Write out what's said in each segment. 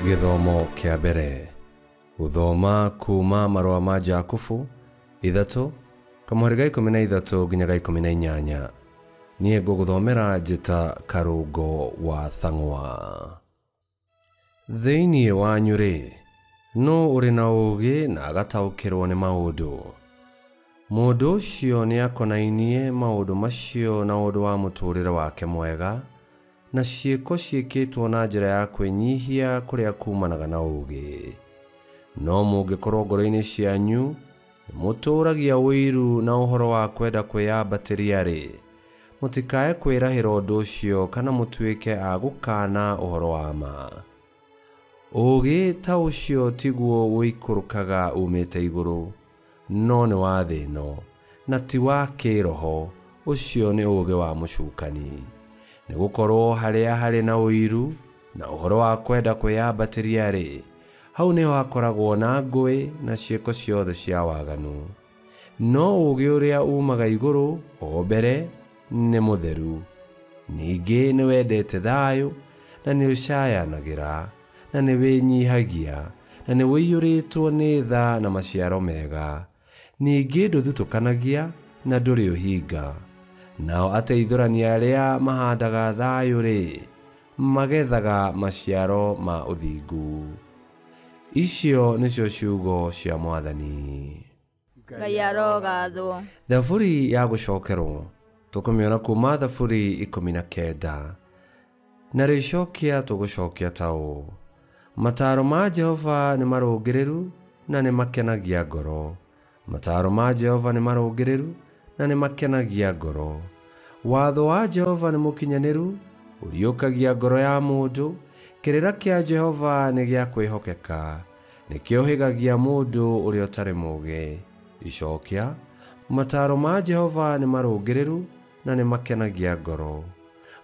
Gĩthomo kĩa mbere gũthoma kuma marũa ma Jakubu 3 kamũhari ga 13 nginya ga 18. Niĩ ngũgũthomera njĩta Karũngo wa Thang'wa. Thĩinĩ wanyu rĩ, nũ ũrĩ na ũũgĩ na agataũkĩrwo nĩ maũndũ? Mũndũ ũcio nĩakonainie maũndũ macio na ũndũ wa mũtũũrĩre wake mwega na ciĩko ciĩkĩtwo na njĩra ya kwĩnyihia kũrĩa kumanaga na ũũgĩ. No mũngĩkorwo ngoro-inĩ cianyu nĩmũtũũragia ũiru na ũhoro wa kwenda kwĩyambatĩria-rĩ, mũtikae kwĩrahĩra ũndũ ũcio kana mũtuĩke a gũkaana ũhoro wa ma. Ũũgĩ ta ũcio tiguo ũikũrũkaga uumĩte igũrũ, no nĩ wa thĩ ĩno, na ti wa kĩĩroho, ũcio nĩ ũũgĩ wa mũcukani. Nĩgũkorwo harĩa harĩ na ũiru na ũhoro wa kwenda kwĩyambatĩria-rĩ, hau nĩho hakoragwo na ngũĩ na ciĩko ciothe cia waganu. No ũũgĩ ũrĩa uumaga igũrũ o mbere nĩ mũtheru, ningĩ nĩwendete thayũ, na nĩũcayanagĩra, na nĩwĩnyihagia, na nĩũiyũrĩtwo nĩ tha na maciaro mega. Ningĩ ndũthutũkanagia na ndũrĩ ũhinga. Nao ateithũrani arĩa mahandaga thayũ-rĩ, magethaga maciaro ma ũthingu. Icio nĩcio ciugo cia Mwathani. Ngai arogathwo. Thaburi ya gũcokerwo tũkũmĩona kuma Thaburi 19 na rĩcokia tũgũcokia ta ũũ: Mataaro ma Jehova nĩ marũngĩrĩru na nĩ makenagia ngoro. Mataaro ma Jehova nĩ marũngĩrĩru na nĩ makenagia ngoro. Watho wa Jehova nĩ mũkinyanĩru, ũriũkagia ngoro ya mũndũ. Kĩrĩra kĩa Jehova nĩ gĩa kwĩhokeka, nĩkĩũhĩgagia mũndũ ũrĩa ũtarĩ mũũgĩ. Icokia: Mataaro ma Jehova nĩ marũngĩrĩru na nĩ makenagia ngoro.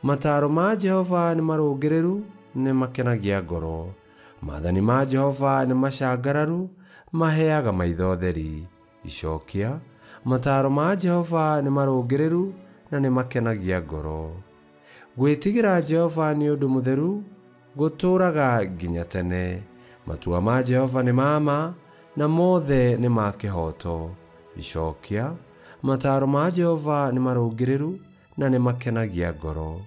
Mataaro ma Jehova nĩ marũngĩrĩru, nĩ makenagia ngoro. Maathani ma Jehova nĩ macangararu, maheaga maitho theri. Icokia: Mataaro ma Jehova nĩ marũngĩrĩru na nĩ makenagia ngoro. Gwĩtigĩra Jehova nĩ ũndũ mũtheru, gũtũũraga nginya tene. Matua ma Jehova nĩ ma ma, na mothe nĩ ma kĩhooto. Icokia: Mataaro ma Jehova nĩ marũngĩrĩru na nĩ makenagia ngoro.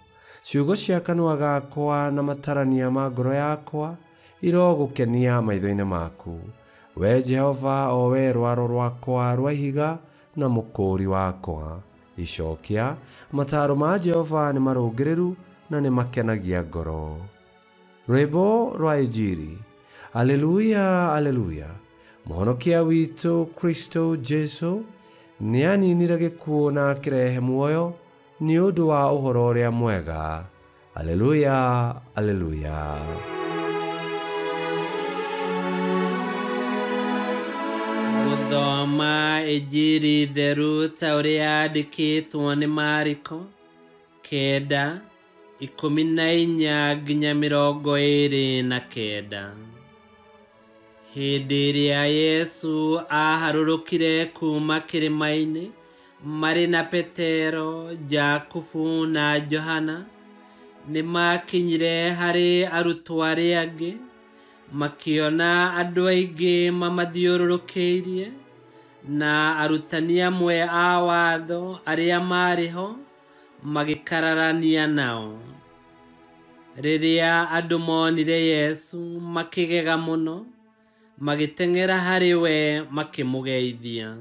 Ciugo cia kanua gakwa na matarania ma ngoro yakwa irogũkenia maitho-inĩ maku, we Jehova, o we rwaro rwakwa rwa ihiga na mũkũũri wakwa. Icokia: Mataaro ma Jehova nĩ marũngĩrĩru na nĩ makenagia ngoro. Rwĩmbo rwa Injiri. Aleluya, aleluya. Mũhonokia witũ Kristo Jesu nĩaninire gĩkuũ na akĩrehe muoyo nĩ ũndũ wa ũhoro ũrĩa mwega. Aleluya, aleluya. Gũthoma Injiri theru ta ũrĩa yandĩkĩtwo nĩ Mariko 9 14 nginya 29. Hĩndĩ ĩrĩa Yesu aaharũrũkire kuma kĩrĩma-inĩ marĩ na Petero, Jakubu na Johana, nĩmakinyire harĩ arutwo arĩa angĩ, makĩona andũ aingĩ mamathiũrũrũkĩirie na arutani amwe a watho arĩa maarĩ ho magĩkararania nao. Rĩrĩa andũ monire Yesu makĩgega mũno, magĩteng'era harĩ we makĩmũgeithia.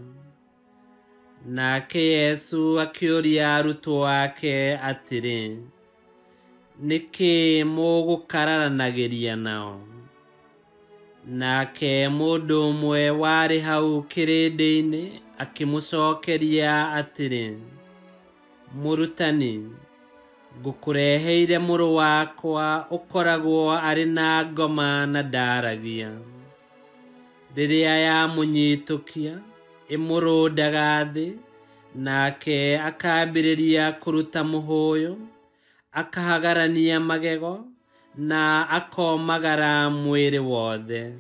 Nake Yesu akĩũria arutwo ake atĩrĩ, nĩkĩ mũgũkararanagĩria nao? Nake mũndũ ũmwe warĩ hau kĩrĩndĩ-inĩ akĩmũcookeria atĩrĩ, Mũrutani, ngũkũreheire mũrũ wakwa ũkoragwo arĩ na ngoma na ndaaragia. Rĩrĩa yamũnyitũkia, ĩmũrũndaga thĩ, nake akambĩrĩria kũruta mũhũyũ, akahagarania magego, na akomagara mwĩrĩ wothe.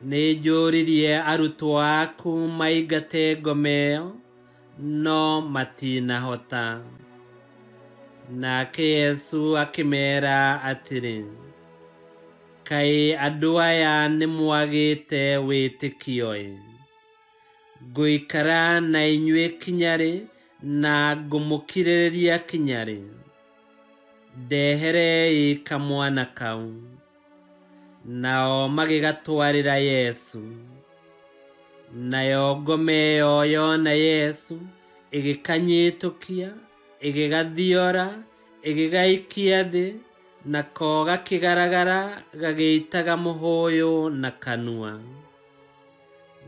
Nĩnjũririe arutwo aku maingate ngoma ĩyo, no matinahota. Nake Yesu akĩmeera atĩrĩ, Kaĩ andũ aya nĩmwagĩte wĩtĩkio-ĩ? Ngũikara na inyuĩ kinya rĩ na ngũmũkirĩrĩria kinya rĩ? Ndeherei kamwana kau. Nao magĩgatwarĩra Yesu. Nayo ngoma ĩyo yona Yesu ĩgĩkanyitũkia, ĩgĩgathiora, ĩgĩgaikia thĩ, nako gakĩgaragara gagĩitaga mũhũyũ na kanua.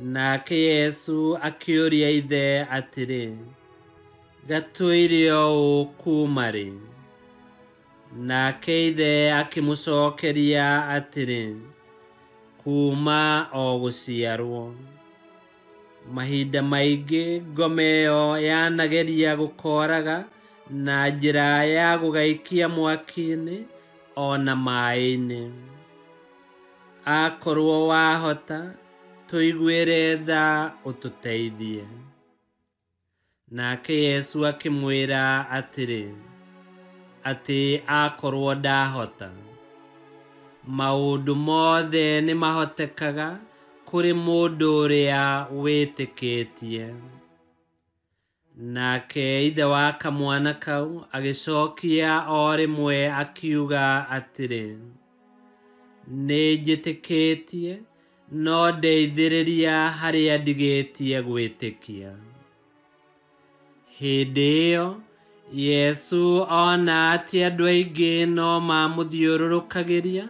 Nake Yesu akĩũria ithe atĩrĩ, gatũire ũũ kuuma rĩ? Nake ithe akĩmũcookeria atĩrĩ, kuuma o gũciarwo. Mahinda maingĩ ngoma ĩyo yanageria gũkoraga na njĩra ya gũgaikia mwaki-inĩ o na maĩ-inĩ. Akorwo wahota, tũiguĩre tha ũtũteithie. Nake Yesu akĩmwĩra atĩrĩ, atĩ akorwo ndahota. Maũndũ mothe nĩmahotekaga kũrĩ mũndũ ũrĩa wĩtĩkĩtie. Nake ithe wa kamwana kau agĩcokia o rĩmwe akiuga atĩrĩ, nĩnjĩtĩkĩtie, no ndeithĩrĩria harĩa ndigĩtie gwĩtĩkia. Hĩndĩ ĩyo Yesu ona atĩ andũ aingĩ no mamũthiũrũrũkagĩria,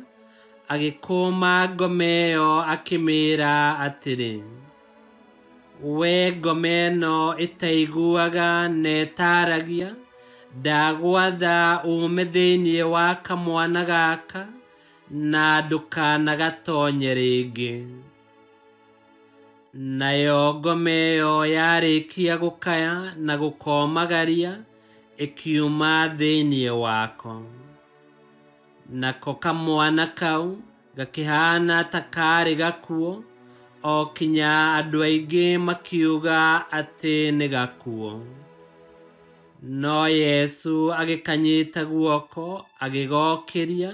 agĩkũma ngoma ĩyo akĩmĩĩra atĩrĩ, we ngoma ĩno ĩtaiguaga na ĩtaaragia, ndagwatha uume thĩinĩ wa kamwana gaka na ndũkanagatonye rĩngĩ. Nayo ngoma ĩyo yarĩkia gũkaya na gũkomagaria, ĩkiuma thĩinĩ wako. Nako kamwana kau gakĩhana ta karĩ gakuũ, o kinya andũ aingĩ makiuga atĩ nĩ gakuũ. No Yesu agĩkanyita guoko agĩgokĩria,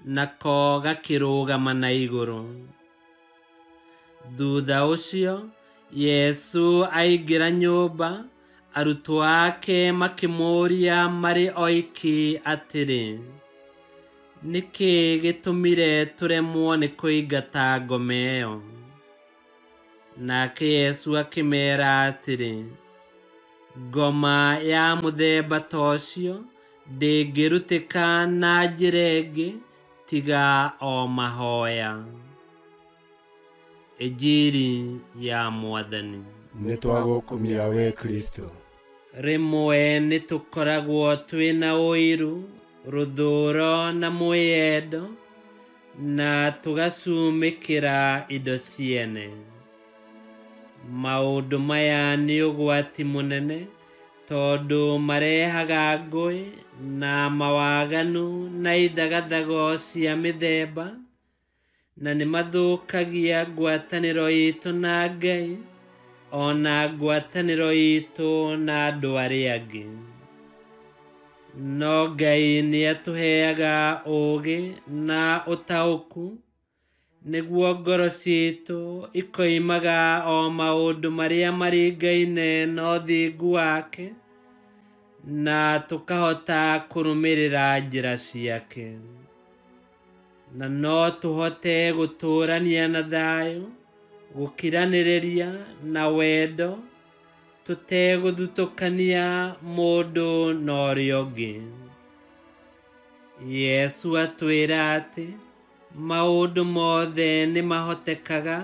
nako gakĩrũgama na igũrũ. Thutha ũcio Yesu aingĩra nyũmba, arutwo ake makĩmũũria marĩ oiki atĩrĩ, nĩkĩ gĩtũmire tũremwo nĩ kũingata ngoma ĩyo? Nake Yesu akĩmeera atĩrĩ, ngoma ya mũthemba ta ũcio ndĩngĩrutĩka na njĩra ĩngĩ tiga o mahoya. Injiri ya Mwathani. Nĩtwagũkumia we Kristo. Rĩmwe nĩtũkoragwo twĩna ũiru, rũthũũro na mwĩyendo, na tũgacumĩkĩra indo ciene. Maũndũ maya nĩ ũgwati mũnene tondũ marehaga ngũĩ na mawaganu na ithagathago cia mĩthemba, na nĩmathũkagia ngwatanĩro itũ na Ngai ona ngwatanĩro itũ na andũ arĩa angĩ. No Ngai nĩatũheaga ũũgĩ na ũtaũku nĩguo ngoro ciitũ ikoimaga o maũndũ marĩa maringaine na ũthingu wake, na tũkahota kũrũmĩrĩra njĩra ciake. Na no tũhote gũtũũrania na thayũ, gũkiranĩrĩria na wendo, tũtegũthutũkania mũndũ na ũrĩa ũngĩ. Yesu atwĩra atĩ maũndũ mothe nĩmahotekaga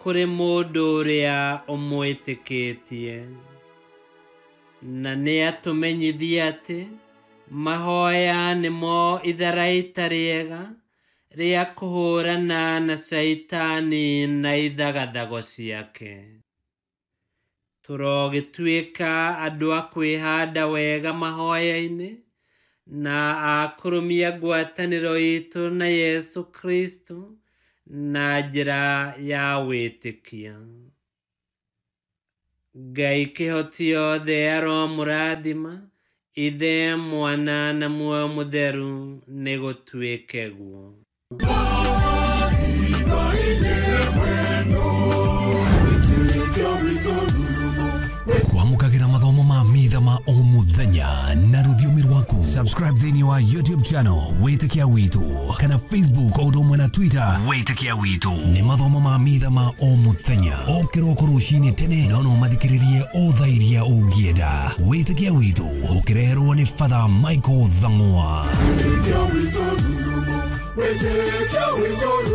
kũrĩ mũndũ ũrĩa ũmwĩtĩkĩtie. Na nĩatũmenyithia atĩ mahoya nĩmo itharaita rĩega rĩa kũhũrana na Caitani na ithagathago ciake. Tũrogĩtuĩka andũ a kwĩhanda wega mahoya-inĩ na a kũrũmia ngwatanĩro itũ na Yesu Kristo na njĩra ya wĩtĩkia. Ngai kĩhoti yothe aromũrathima, Ithe, Mwana na Muoyo Mũtheru, nĩgũtuĩke guo. Kwamũkagĩra mathomo ma mitha ma o mũthenya na rũthiomi rwaku. Subscribe thĩinĩ wa YouTube channel Wĩtĩkia Witũ kana Facebook o ũndũ ũmwe na Twitter Wĩtĩkia Witũ. Nĩ mathomo ma mitha ma o mũthenya o kĩroko rũcinĩ tene, no no mathikĩrĩrie o thaa iria ũngĩenda. Wĩtĩkia Witũ ũkĩreherwo nĩ Father Michael Thang'wa. Wĩtĩkia witũ.